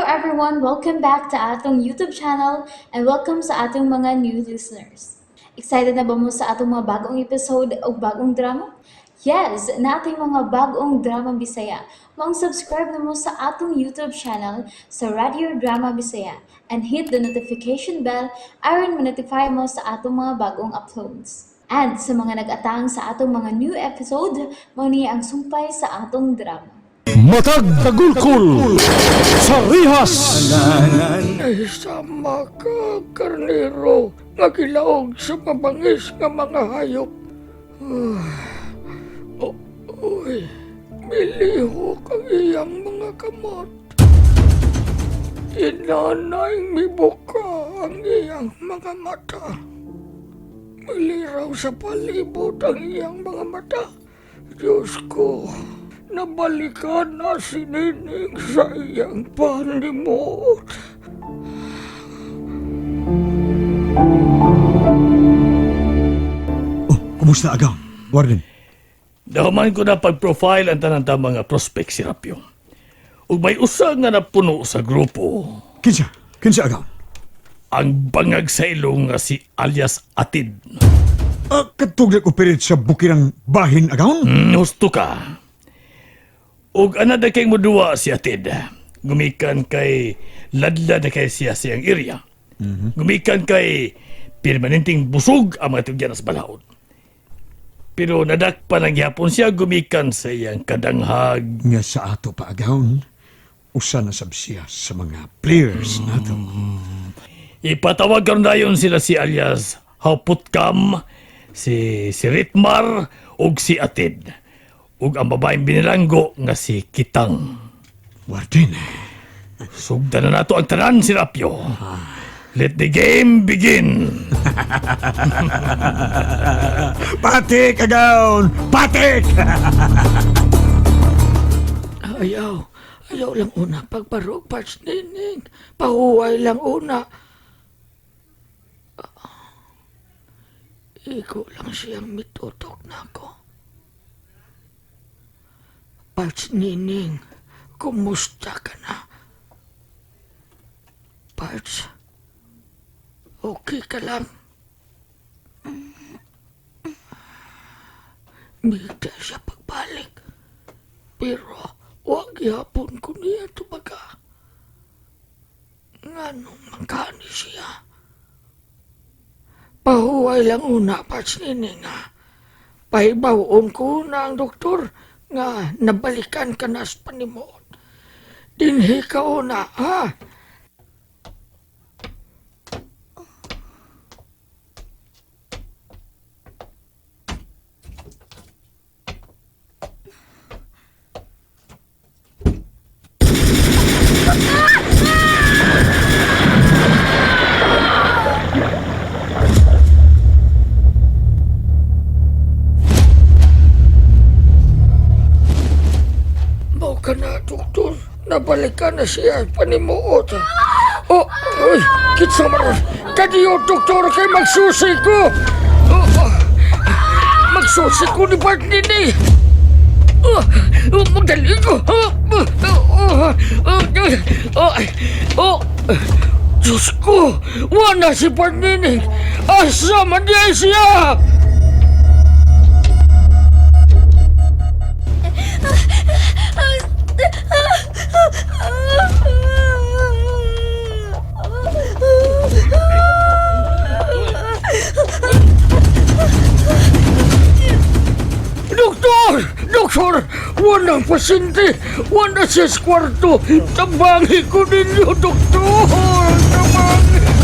everyone! Welcome back to atong YouTube channel and welcome sa atong mga new listeners. Excited na ba mo sa atong mga bagong episode o bagong drama? Yes, nating mga bagong drama Bisaya. Maong subscribe na mo sa atong YouTube channel sa Radio Drama Bisaya and hit the notification bell aron ma-notify mo sa atong mga bagong uploads. And sa mga nag-atang sa atong mga new episode, mao ni ang sumpay sa atong drama. Matag Tagulkul sa Rihas. Nahisama ka, karnero, nga gilaog sa mabangis nga mga hayop. Oh, uy, milihok ang iyang mga kamot. Inanay mibuka ang iyang mga mata. Miliraw sa palibot ang iyang mga mata. Diyos ko, nabalikan na si Nining sa iyang panimot. Oh, kumusta agaw? Warden. Daman ko na pag-profile ang tanang mga prospect si Rapyo. Ug may usa nga napuno sa grupo. Kinsa? Kinsa agaw? Ang bangag sa ilong nga si alias Atid. Ah, katug nag-operate sa bukirang bahin agaw? Husto ka. Ug anada kay muduwa si Atid. Gumikan kay ladlad na kay siya siyang area. Gumikan kay permanenteng busog ang mga tugyan sa balaod. Pero nadakpan ang gihapon siya gumikan sa iyang kadanghag. Nga sa ato pa agaw, usa na sab siya sa mga players nato. Ipatawag karon dayon sila si alias Hauputkam, si Ritmar ug si Atid. Ug ang babaeng binilanggo nga si Kitang. Warden, Sugdan na nato ang tanan si Rapyo. Let the game begin. Patik agaw! Patik! Ayaw. Ayaw lang una pagbarog, Parts Nining. Pahuway lang una. Iko lang siyang mitutok na ako. Parts Nining, kumusta ka na? Parts, okay ka lang? Mita siya pagbalik. Pero wag yapon ko niya tubaga. Nganong mangkani siya. Pahuway lang una, Parts Nining, ha. Pahibawon ko na ang doktor nga nabalikan ka na sa panimuot. Dinhi ka una, ha? Mao ka na, doktor. Nabalikan na siya panimuot. Oh, uy, kitsa maron. Kadiyo, doktor, kay magsusi ko. Oh, oh, magsusi ko ni Bart nini. Oh, oh, magdali ko. Oh, oh, oh, oh, oh, oh, Diyos ko, wala si Bart nini. Asa man niya siya? Doktor! Doktor! Walang pasyente! Wala siya sa kwarto! Tabangi ko ninyo, doktor! Tabangi ko!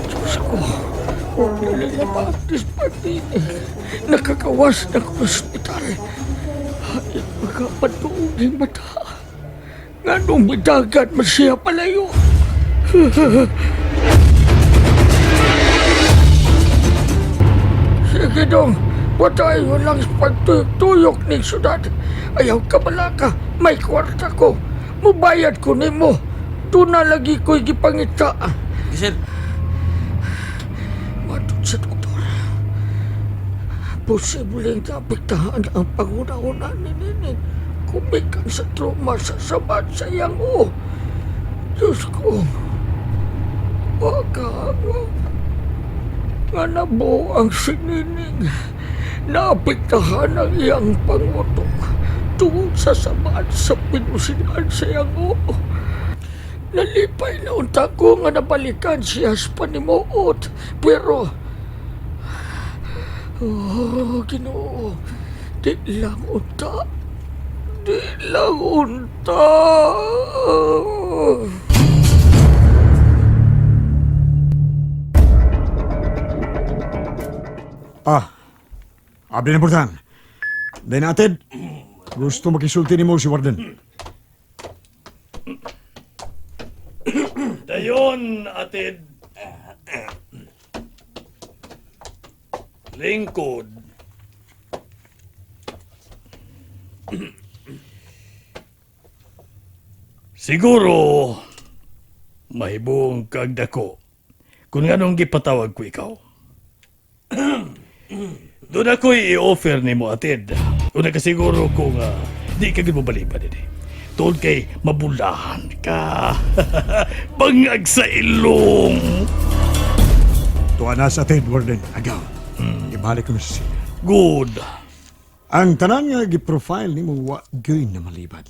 Diyos ko, huwag na nila maaktis pati. Nakakawas na ko sa ospital. Ay, magkapatuog yung mata. Nga nung midagat man siya palayo. Sige dong, patayon lang sa pagtuyok ng syudad. Ayaw ka malaka, may kwarta ko. Mubayad ko nimo. Doon na lagi ko'y gipangita. Sir. Matod sa doktor. Posibleng naapektahan ang panguna-una ni Nining. Kumikan sa trauma sa sabat sa iyang o. Diyos ko. Baka nga nabuo ang si Nining. Naapektahan ang iyang pangutok tungod sa sabat sa pinusinan sa iyang o. Nalipay na unta ko nga nabalikan siya sa panimuot. Pero, oh, Ginoo, di lang unta. Di lang unta. Ah, abi na portan. Then atid, gusto makisulti nimo si Warden. Dayon, atid. Lingkod. Siguro, mahibong kag dako kung anong gipatawag ko ikaw. Doon ako'y i-offer ni mo, atid. Una ka siguro kung di ka gud mobalibad ini. Tuod kay mabulahan ka. Bangag sa ilong. Tuwa na sa atid, Warden. Agaw. Ibalik ko na sa sila. Good. Ang tanan nga gi-profile nimo wa gyud na malibad.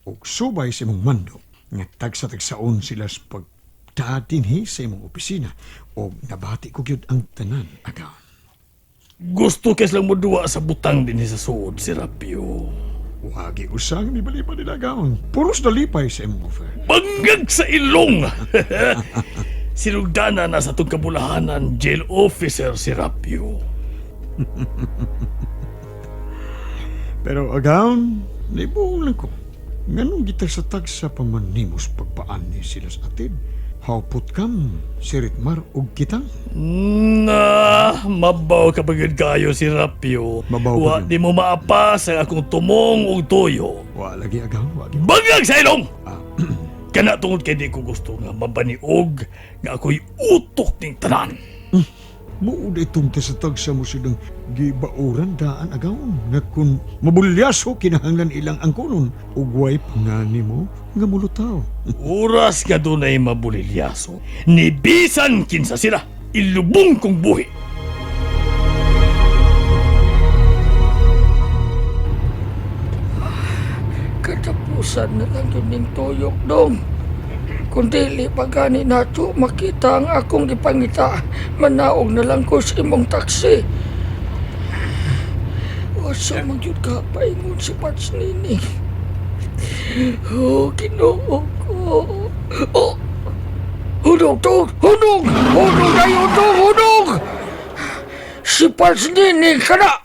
Ug subay sa imong mando nga tagsa-tagsaon sila sa pagdadinhi sa imong opisina ug nabati ko gyud ang tanan agaw. Gusto kay silang moduwa sa butang din sa suod si Rapio. Wagi usang nibalibad nila agaw. Puros nalipay sa imong offer. Bangag sa ilong! Sinugdana na sa itong kabulahanan jail officer si Rapio. Pero agaw, nibuong lang ko. Nganong gitagsa-tagsa pa man nimo sa pagpaan ni sila sa atid. Hawpot kam, si Ritmar ug kitang. Na, mabaw ka pagod kayo si Rapio. Mabaw pa Wa yun. di mo maapas ang akong tumong ug tuyo. Wa lagi agaw, wa lagi. Bangag sa ilong! Kana tungod kay di ko gusto nga mabaniog nga ako'y utok ning tanan. Muod itong tagsa mo silang gibauran daan agaw nga kung mabulyaso kinahanglan ilang angkonon ugway pangani mo nga mulutaw. Oras nga dunay mabulilyaso, ni bisan kinsa sila, ilubong kong buhi. Katapusan na lang yun ning tuyok dong. Kung dili pa gani nato makita ang akong gipangita, manaog na lang ko sa imong taksi. Wasa man gyud ka paingon si Parts Nining. Oh, Ginoo ko. Oh, hunong to, hunong! Hunong na yun to, hunong! Si Parts Nining ka na!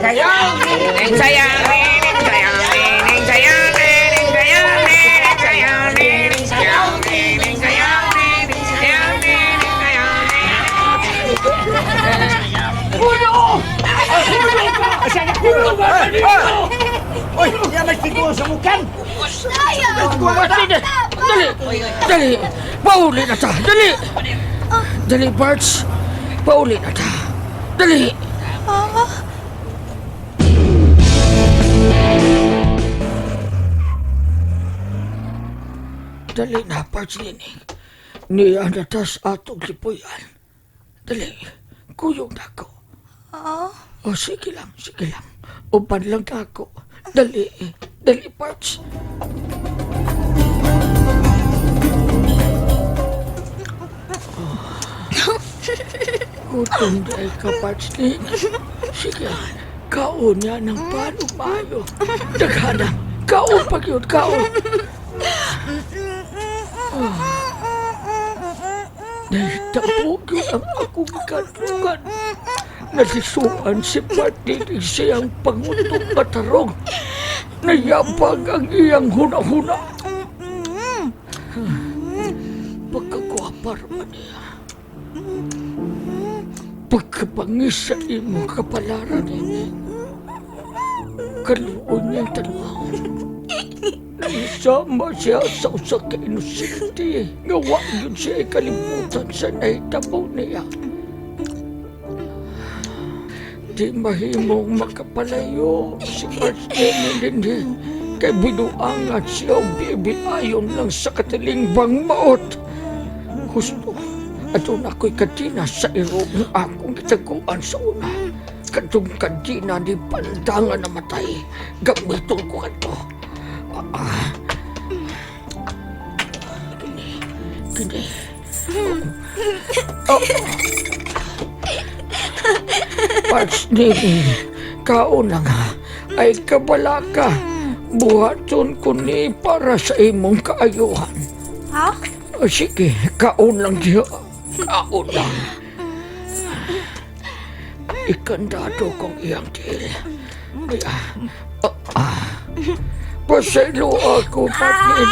Sayaw, nining, sayaw, nining, sayaw, nining, sayaw, nining, sayaw, nining, sayaw, nining, sayaw, nining, sayaw, nining, sayaw, nining, sayaw, Dali! Dali! Pauli na ta! Dali! Dali, Parts! Pauli na ta! Dali! Dali na, Parts Nining. Niya na ta sa atong lipuyan. Dali, kuyog na ako. Oh, sige lang, sige lang. Uban lang na ako. Dali, dali, Parts. Gutom dahil ka, Parts Nining. Sige, kaon niya ng paano maayo. Daghana, kaon pag yun, kaon. Nahitabo yun ang akong ikadlukan. Nalisuan si Martin siyang pangutong matarong. Nayabag ang iyang huna-huna. Pagkagwapa raman niya. Pagkabangis sa imong kapalaran ini. Kaluon niyang tanaw. Sama siya sa usa ka inosente nga wa gyud siya kalibutan sa nahitabo niya. Di mahimong makapalayo si Arsenio dinhi kay binuangan siya og bibi ayon lang sa katilingbang maot. Husto, aduna ko'y kadina sa irog nga akong gitaguan sa una. Kadtong kadina ni Pandangan namatay. Gamiton ko kadto. Ah, Kini, kini. Oh. Parts ni kaon na nga ay kabalaka. Buhaton ko ni para sa imong kaayuhan. Ha? O, sige, kaon lang diha. Kaon lang. Ikandado kong iyang tiil. Ay, ah, ah. Pasaylo ako, partner.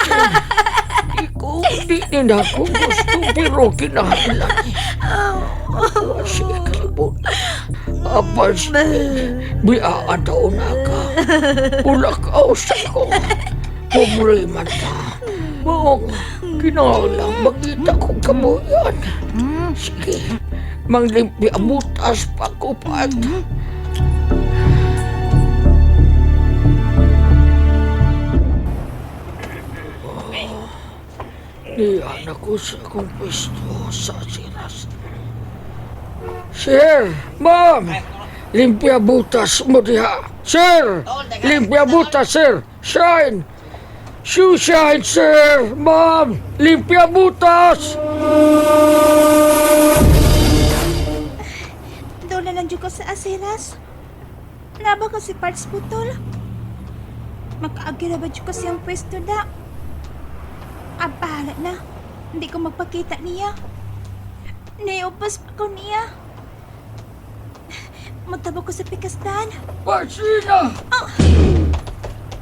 Ikaw, di nila ako gusto, pero kinahanglan. Wa siya kalibot. Apas, biyaan daw na ka. Ulakaw sa ko. Pobre man ta. Maong, kinahanglan makita kong kabuyan. Sige, manglimpi abutas pa ko pat. Niyan ako sa akong pwesto sa siras. Sir, ma'am, limpia butas mo diha. Sir, limpia butas, sir. Shine. Shoe shine, sir. Ma'am, limpia butas. Doon na lang dyan ko sa asiras. Naba ko si Parts Putol. Makaagi na ba dyan ko siyang pwesto da? Ah, bahala na. Hindi ko magpakita niya. Niupas pa ko niya. Magtabo ko sa pikastan. Partsina!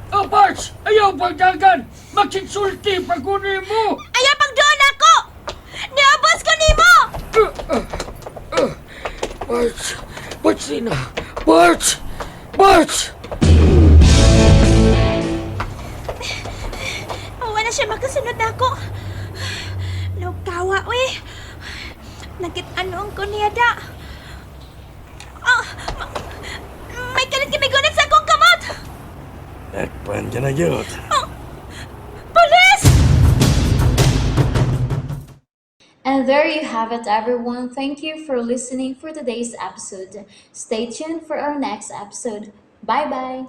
Oh, Parts! Ayaw pagdagan! Magsinsulti pag kunin mo! Ayaw pag doon ako! Niubos ko nimo! Parts! Partsina! Parts! Parts! Wala siya makasunod ako. Nagkawa, we. Nagkit-anoong ko niya da. Ah, may kalit kami gunit sa akong kamot! Ekpan ka na gyud. Pulis! And there you have it, everyone. Thank you for listening for today's episode. Stay tuned for our next episode. Bye bye.